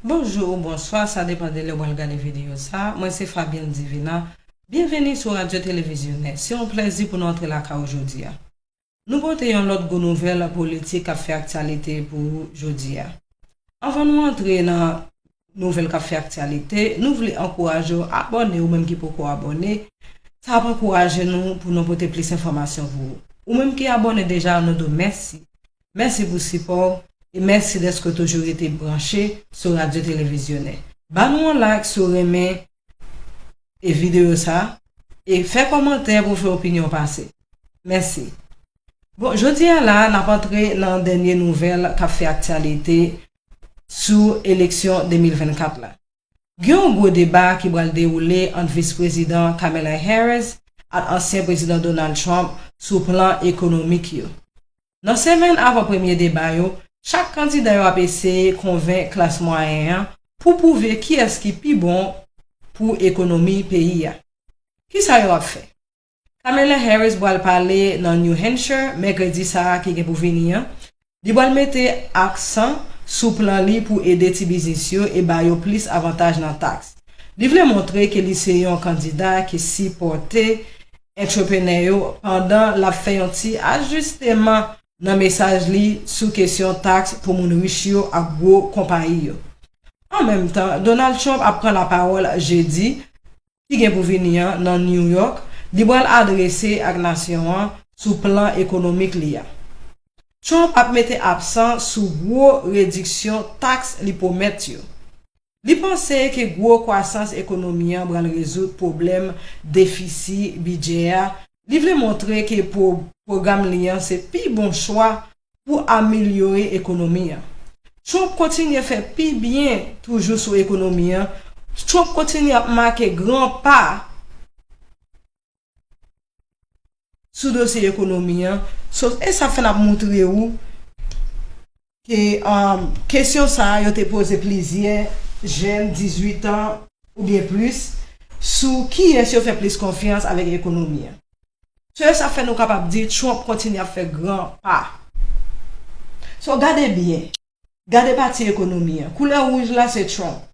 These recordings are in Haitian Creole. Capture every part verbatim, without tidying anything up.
Bonjou ou bonswa, sa depann de lè w pral gade videyo sa. Mwen se Fabienne Divina. Byenveni sou Radyo Televizyonè. Se yon plèzi pou nou antre lakay ou jodi a. Nou pote yon lòt gwo nouvèl politik k ap fè aktyalite pou ou jodi a. Anvan nou antre nan nouvèl k ap fè aktyalite, nou vle ankouraje w abòne ou menm ki poko abòne. Sa ap ankouraje nou pou nou pote plis enfòmasyon pou ou. Ou menm ki abòne deja, nou di w mèsi. Mèsi pou sipò w e mèsi dèske w toujou rete branche sou Radyo Televizyonè. Ba nou yon like si w renmen e videyo sa e fè kòmantè pou w fè opinyon w pase. Mèsi. Bon, jodi a la, n ap antre nan dènye nouvèl k ap fè aktyalite sou eleksyon de mil vennkat la. Gen yon gwo deba ki pral dewoule ant vis prezidan Kamala Harris ak ansyen prezidan Donald Trump sou plan ekonomik yo. Nan semèn avan premye deba yo, chak kandida yo ap eseye konvenk klas mwayen an pou pwouve kiyès ki pi bon pou ekonomi peyi a. Kisa yo ap fè? Kamala Harris pral pale nan New Hampshire mèkredi sa a ki gen pou vini an. Li pral mete aksan sou plan li pou ede ti biznis yo e ba yo plis avantaj nan taks. Li vle montre ke li se yon kandida ki sipòte antreprenè yo pandan l ap fè yon ti ajisteman nan mesaj li sou kesyon taks pou moun rich yo ak gwo konpayi yo. An menm tan, Donald Trump ap pran lapawòl jedi ki gen pou vini an nan New York, li pral adrese ak nasyon an sou plan ekonomik li a. Trump ap mete aksan sou gwo rediksyon taks li pwomèt yo. Li panse ke gwo kwasans ekonomi an pral rezoud pwoblèm defisi bidjè a. Li vle montre ke pwo-, pwogram li an se pi bon chwa pou amelyore ekonomi an. Trump kontinye fè pi byen toujou sou ekonomi an. Trump kontinye ap make gran pa sou dosye ekonomi an. So, e sa fè n ap montre ou ke, um, kesyon sa a yo te poze plizyè jèn dizuit an oubyen plis sou kiyès yo fè plis konfyans avèk ekonomi an. So, e sa fè nou kapab di Trump kontinye ap fè gran pa. So, gade byen. Gade pati ekonomi an. Koulè wouj la se Trump.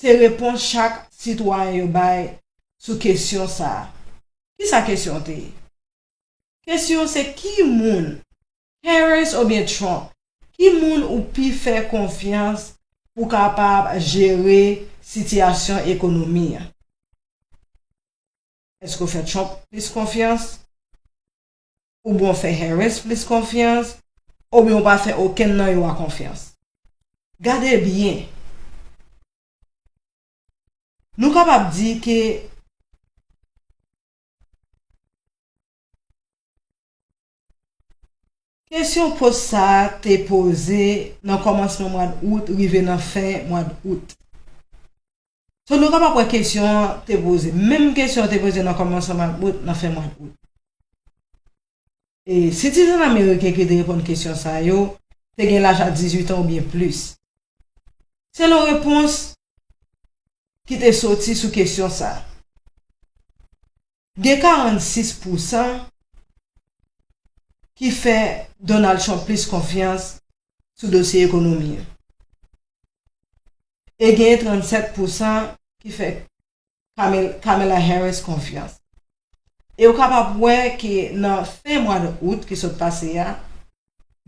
Se repons chak sitwayen yo bay sou kesyon sa a. Kisa kesyon te ye? Kesyon se ki moun, Harris oubyen Trump, ki moun ou pi fè konfyans pou kapab jere sitiyasyon ekonomi an? Èske w fè Trump plis konfyans? Oubyen w fè Harris plis konfyans? Oubyen w pa fè okenn nan yo a konfyans? Gade byen. Nou kapab di ke kesyon post sa a te poze nan kòmansman mwa d out rive nan fen mwa d out. So, nou kapab wè kesyon an te poze. Menm kesyon an te poze nan kòmansman mwa d out, nan fen mwa d out. E sitizen ameriken ki te reponn kesyon sa yo te gen laj a dizuit an oubyen plis. Selon repons ki te soti sou kesyon sa a, gen karannsis pousan ki fè Donald Trump plis konfyans sou dosye ekonomi an. E gen trannsèt pousan ki fè Kamel-, Kamala Harris konfyans. E ou kapab wè ke nan fen mwa d out ki sot pase a,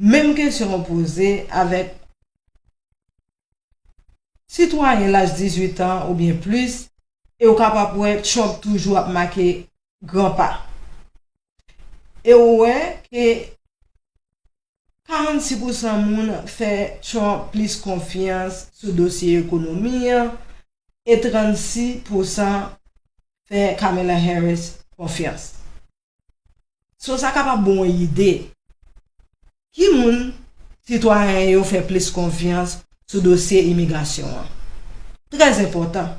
menm kesyon an poze avèk sitwayen laj dizuit an oubyen plis, e ou kapab wè Trump toujou ap make gran pa. E ou wè ke karannsis pousan moun fè Trump plis konfyans sou dosye ekonomi an, e trannsèt pousan fè Kamala Harris konfyans. So, sa kapab ba w yon ide. Ki moun sitwayen yo fè plis konfyans sou dosye imigrasyon an? Trè enpòtan.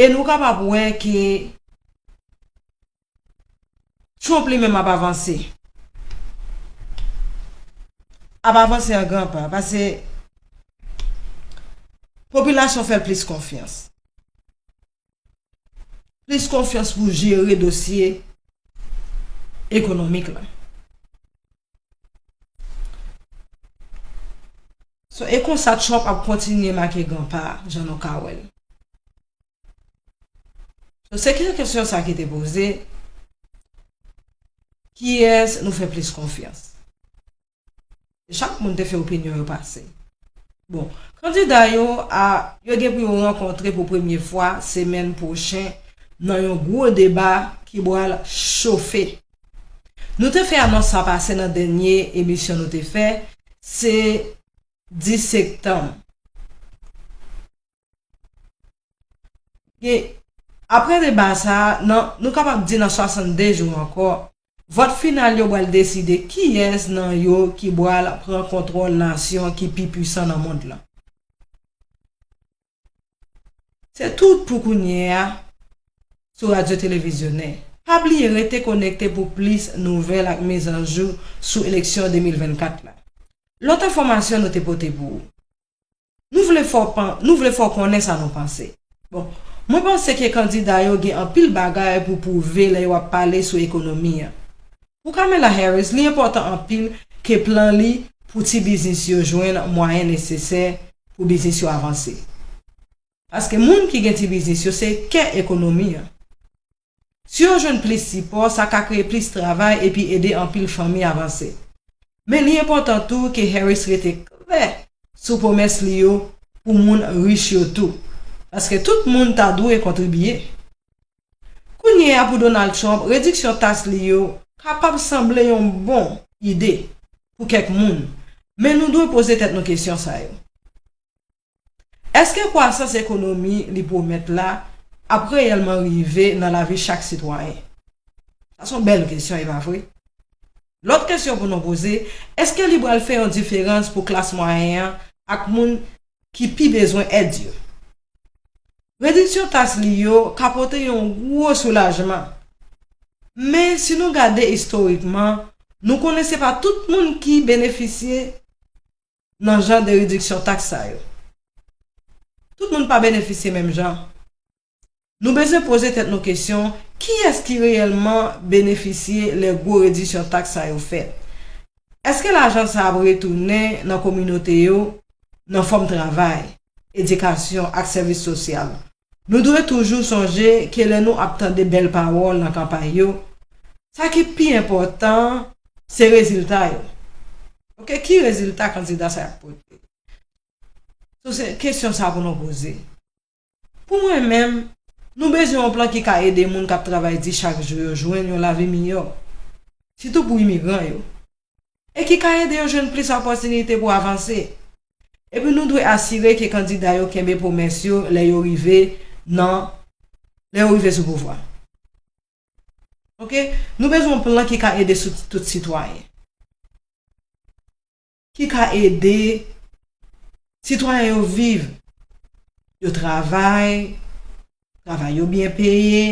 E nou kapab wè ke Trump li menm ap avanse. Ap avanse an gran pa, paske popilasyon fè l plis konfyans. Plis konfyans pou jere dosye ekonomik la. So, e konsa Trump ap kontinye make gran pa, jan nou ka wè l. So, se ke-, kesyon sa ki te poze, kiyès nou fè plis konfyans? E chak moun te fè opinyon yo pase. Bon, kandida yo a, yo gen pou yo rankontre pou premye fwa semèn pwochen nan yon gwo deba ki pral chofe. Nou te fè anons sa pase nan dènye emisyon nou te fè, se dis septanm. Gen, apre deba sa a, nan, nou kapab di nan swasannde jou ankò, vòt final yo pral deside kiyès nan yo ki pral pran kontwòl nasyon ki pi pwisan nan mond lan. Se tout pou kounye a sou Radyo Televizyonè. Pa bliye rete konekte pou plis nouvèl ak mizanjou sou eleksyon de mil vennkat la. Lòt enfòmasyon nou te pote pou ou. Nou vle fè w pan-, nou vle fè w konnen sa nou panse. Bon, mwen panse ke kandida yo gen anpil bagay pou pwouve lè yo ap pale sou ekonomi an. Pou Kamala Harris, li enpòtan anpil ke plan li pou ti biznis yo jwenn mwayen nesesè pou biznis yo avanse. Paske moun ki gen ti biznis yo se kè ekonomi an. Si yo jwenn plis sipò, sa ka kreye plis travay epi ede anpil fanmi avanse. Men li enpòtan tou ke Harris rete klè sou pwomès li yo pou moun rich yo tou. Paske tout moun ta dwe kontribye. Kounye a pou Donald Trump, rediksyon taks li yo kapab sanble yon bon ide pou kèk moun, men nou dwe poze tèt nou kesyon sa yo. Èske kwasans ekonomi li pwomèt la ap reyèlman rive nan lavi chak sitwayen? Sa se yon bèl kesyon, e pa vre? Lòt kesyon pou nou poze, èske li pral fè yon diferans pou klas mwayen an ak moun ki pi bezwen èd yo? Rediksyon taks li yo ka pote yon gwo soulajman. Men si nou gade istorikman, nou konnen se pa tout moun ki benefisye nan jan de rediksyon taks sa yo. Tout moun pa benefisye menm jan. Nou bezwen poze tèt nou kesyon, kiyès ki reyèlman benefisye lè gwo rediksyon taks sa yo fèt? Èske lajan sa ap retounen nan kominote yo nan fòm travay, edikasyon ak sèvis sosyal? Nou dwe toujou sonje ke lè nou ap tande bèl pawòl nan kanpay yo, sa ki pi enpòtan se rezilta yo. Oke, ki rezilta kandida sa yo ap pote? So, se kesyon sa pou nou poze. Pou mwen menm, nou bezwen yon plan ki ka ede moun k ap travay di chak jou yo jwenn yon lavi miyò, sitou pou imigran yo, e ki ka ede yo jwenn plis opòtinite pou avanse. Epi nou dwe asire ke kandida yo kenbe pwomès yo lè yo rive nan, lè yo rive sou pouvwa. Oke? Nou bezwen yon plan ki ka ede sou tout sitwayen. Ki ka ede sitwayen yo viv. Yo travay, travay yo byen peye,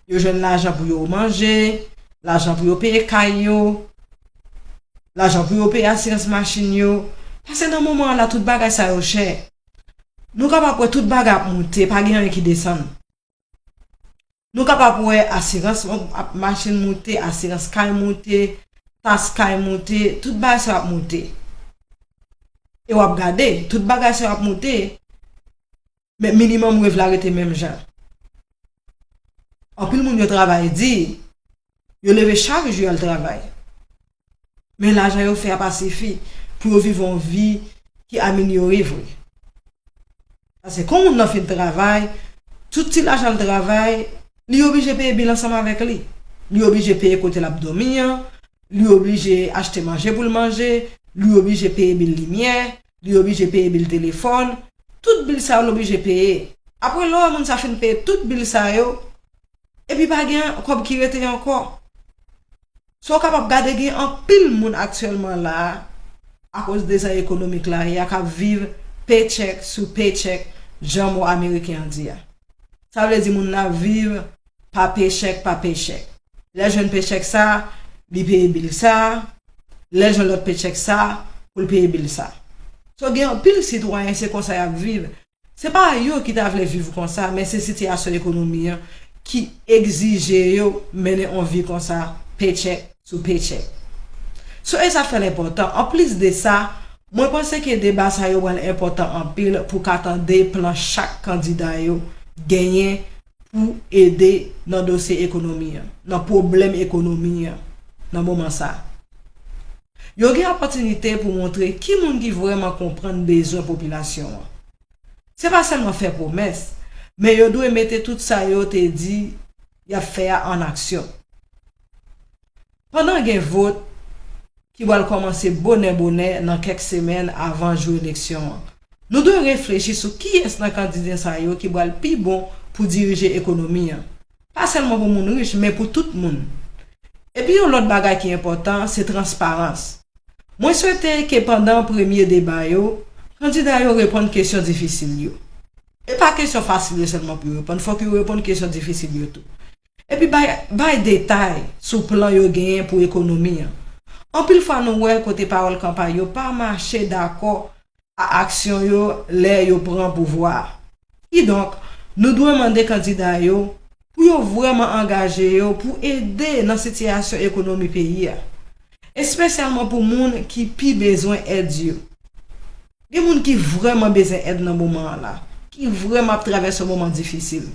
yo jwenn lajan pou yo manje, lajan pou yo peye kay yo, lajan pou yo peye asirans machin yo. Paske nan moman an la, tout bagay sa yo chè. Nou kapab wè tout bagay ap moute, pa gen anyen ki desann. Nou kapab wè asirans ap, machin moute, asirans kay moute, taks kay moute, tout bagay sa yo ap moute. E w ap gade, tout bagay sa yo ap moute, men minimòm rev la rete menm jan. Anpil moun yo travay di, yo leve chak jou y al travay. Men lajan yo fè a pa sifi pou yo viv yon vi ki amelyore vre. Paske kon moun nan fin travay, tout ti lajan l travay, li oblije peye bil ansanm avèk li. Li oblije peye kote l ap dòmi an, li oblije achte manje pou l manje, li oblije peye bil limyè, li oblije peye bil telefòn. Tout bil sa yo l oblije peye. Apre lè w wè moun sa fin peye tout bil sa yo, epi pa gen kòb ki rete ankò. So, w kapab gade gen anpil moun aktyèlman la a, akoz dezas ekonomik la ye a, k ap viv paycheck sou paycheck, jan mo ameriken an di a. Sa vle di moun nan ap viv pa pechèk pa pechèk. Lè l jwenn pechèk sa, li peye bil sa, lè l jwenn lòt pechèk sa, pou l peye bil sa. So, gen anpil sitwayen, se konsa y ap viv. Se pa yo ki ta vle viv konsa, men se sitiyasyon ekonomi an ki egzije yo mennen yon vi konsa, pechèk sou pechèk. So, e sa fè l enpòtan. Anplis de sa, Mwen panse ke deba sa yo pral enpòtan anpil pou ka tande plan chak kandida yo genyen pou ede nan dosye ekonomi an, nan pwoblèm ekonomi an, nan moman sa. Yo gen opòtinite pou montre ki moun ki vrèman konprann bezwen popilasyon an. Se pa sèlman fè pwomès, men yo dwe mete tout sa yo te di y ap fè a an aksyon. Pandan gen vot ki pral kòmanse bonè bonè nan kèk semèn avan jou eleksyon an, nou dwe reflechi sou kiyès nan kandida sa yo ki pral pi bon pou dirije ekonomi an. Pa sèlman pou moun rich, men pou tout moun. Epi yon lòt bagay ki enpòtan, se transparans. Mwen swete ke pandan premye deba yo, kandida yo reponn kesyon difisil yo. E pa kesyon fasil yo sèlman pou yo reponn, fòk yo reponn kesyon difisil yo tou. Epi bay, bay detay sou plan yo genyen pou ekonomi an. Anpil fwa nou wè kote pawòl kanpay yo pa mache dakò a aksyon yo lè yo pran pouvwa a. Kidonk, nou dwe mande kandida yo pou yo vrèman angaje yo pou ede nan sitiyasyon ekonomi peyi a, espesyalman pou moun ki pi bezwen èd yo. Gen moun ki vrèman bezwen èd nan moman an la, ki vrèman ap travèse yon moman difisil.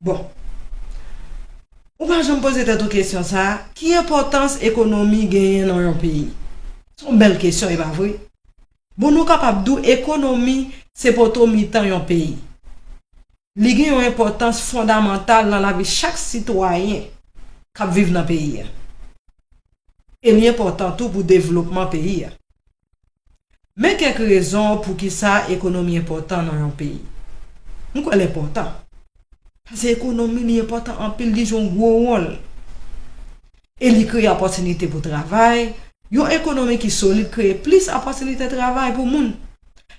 Bon. Ou pa janm poze tèt ou kesyon sa a, ki enpòtans ekonomi genyen nan yon peyi? Se yon bèl kesyon, e pa vre? Bon, nou kapab di w ekonomi se poto mitan yon peyi. Li gen yon enpòtans fondamantal nan lavi chak sitwayen k ap viv nan peyi a. E li enpòtan tou pou devlopman peyi a. Men kèk rezon poukisa ekonomi enpòtan nan yon peyi. M kwè l enpòtan. Paske ekonomi li enpòtan anpil, li jwe yon gwo wòl. E li kreye opòtinite pou travay. Yon ekonomi ki solid kreye plis opòtinite travay pou moun.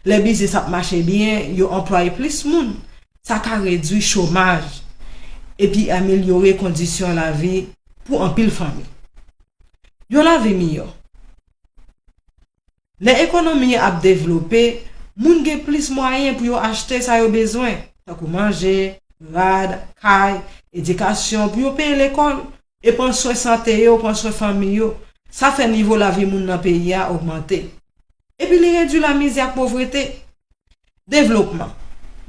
Lè biznis ap mache byen, yo anplwaye plis moun. Sa ka redwi chomaj epi amelyore kondisyon lavi pou anpil fanmi. Yon lavi miyò. Lè ekonomi an ap devlope, moun gen plis mwayen pou yo achte sa yo bezwen, tankou manje, rad, kay, edikasyon, pou yo peye lekòl, e pran swen sante yo, pran swen fanmi yo. Sa fè nivo lavi moun nan peyi a ogmante. Epi li redwi lamizè ak povrete. Devlopman.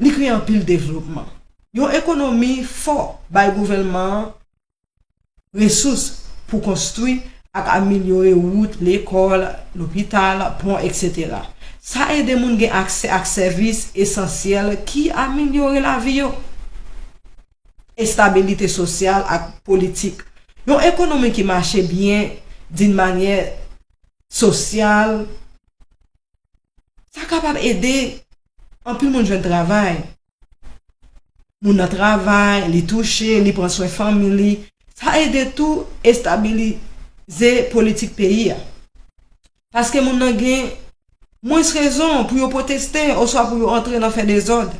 Li kreye anpil devlopman. Yon ekonomi fò bay gouvènman an resous pou konstwi ak amelyore wout, lekòl, lopital, pon, etsetera. Sa ede moun gen aksè ak sèvis esansyèl ki amelyore lavi yo. Estabilite sosyal ak politik. Yon ekonomi ki mache byen d'une manière sosyal, sa kapab ede anpil moun jwenn travay. Moun nan travay, li touche, li pran swen fanmi li. Sa ede tou estabilize politik peyi a. Paske moun nan gen mwens rezon pou yo pwoteste oswa pou yo antre nan fè dezòd.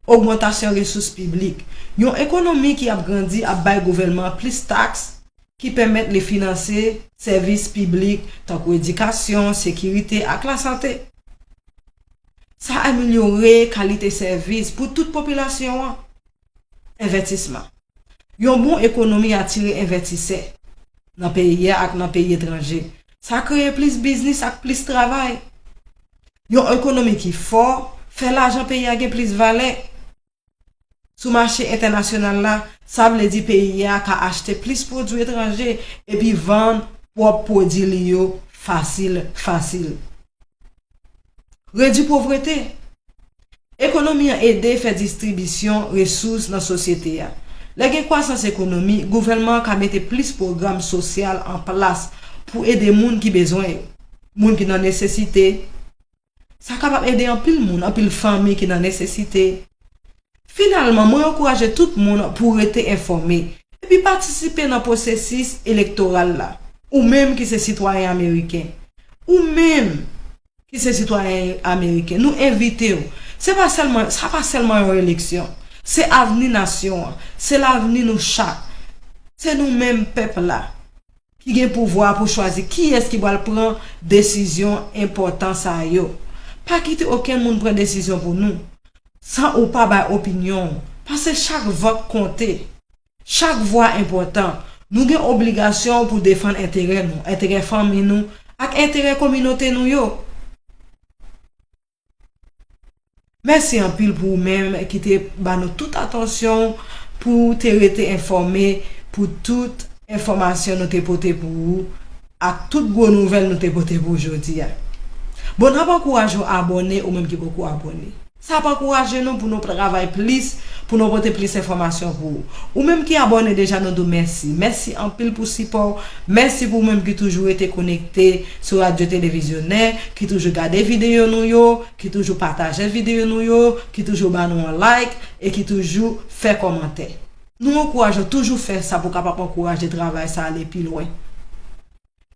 Ogmantasyon resous piblik. Yon ekonomi ki ap grandi ap bay gouvènman an plis taks ki pèmèt li finanse sèvis piblik tankou edikasyon, sekirite ak lasante. Sa amelyore kalite sèvis pou tout popilasyon an. Envètisman. Yon bon ekonomi atire envètisè nan peyi a ak nan peyi etranje. Sa kreye plis biznis ak plis travay. Yon ekonomi ki fò fè lajan peyi a gen plis valè. Sou mache entènasyonal la, sa vle di peyi a ka achte plis pwodui etranje epi vann pwòp pwodui li yo fasil, fasil. Redui povrete. Ekonomi an ede fè distribisyon resous nan sosyete a. Lè gen kwasans ekonomi, gouvènman an ka mete plis pwogram sosyal an plas pou ede moun ki bezwen yo, moun ki nan nesesite. Sa kapab ede anpil moun, anpil fanmi ki nan nesesite. Finalman, mwen ankouraje tout moun pou rete enfòme epi patisipe nan pwosesis elektoral la. Ou menm ki se sitwayen ameriken, ou menm ki se sitwayen ameriken, nou envite w. Se pa sèlman, sa pa sèlman yon eleksyon. Se avni nasyon an. Se lavni nou chak. Se nou menm pèp la ki gen pouvwa pou chwazi kiyès ki pral pran desizyon enpòtan sa yo. Pa kite okenn moun pran desizyon pou nou san ou pa bay opinyon w. Paske chak vòt konte. Chak vwa enpòtan. Nou gen obligasyon pou defann enterè nou, enterè fanmi nou, ak enterè kominote nou yo. Mèsi anpil pou ou menm ki te ba nou tout atansyon, pou te rete enfòme, pou tout enfòmasyon nou te pote pou ou, ak tout gwo nouvèl nou te pote pou ou jodi a. Bon, n ap ankouraje w abòne, ou menm ki poko abòne. Sa ap ankouraje nou pou nou travay plis, pou nou pote plis enfòmasyon pou ou. Ou menm ki abòne deja, nou di w mèsi. Mèsi anpil pou sipò w. Mèsi pou ou menm ki toujou rete konekte sou Radyo Televizyonè, ki toujou gade videyo nou yo, ki toujou pataje videyo nou yo, ki toujou ba nou yon like e ki toujou fè kòmantè. Nou ankouraje w toujou fè sa pou w kapab ankouraje travay sa ale pi lwen.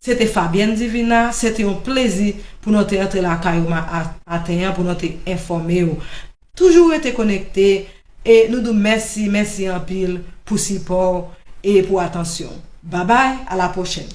Se te Fabienne Divina, se te yon plezi pou nou te antre lakay ou ma- a- maten an, pou nou te enfòme w. Toujou rete konekte e nou di w mèsi, mèsi anpil pou sipò w e pou atansyon w. Babay, a la pwochèn.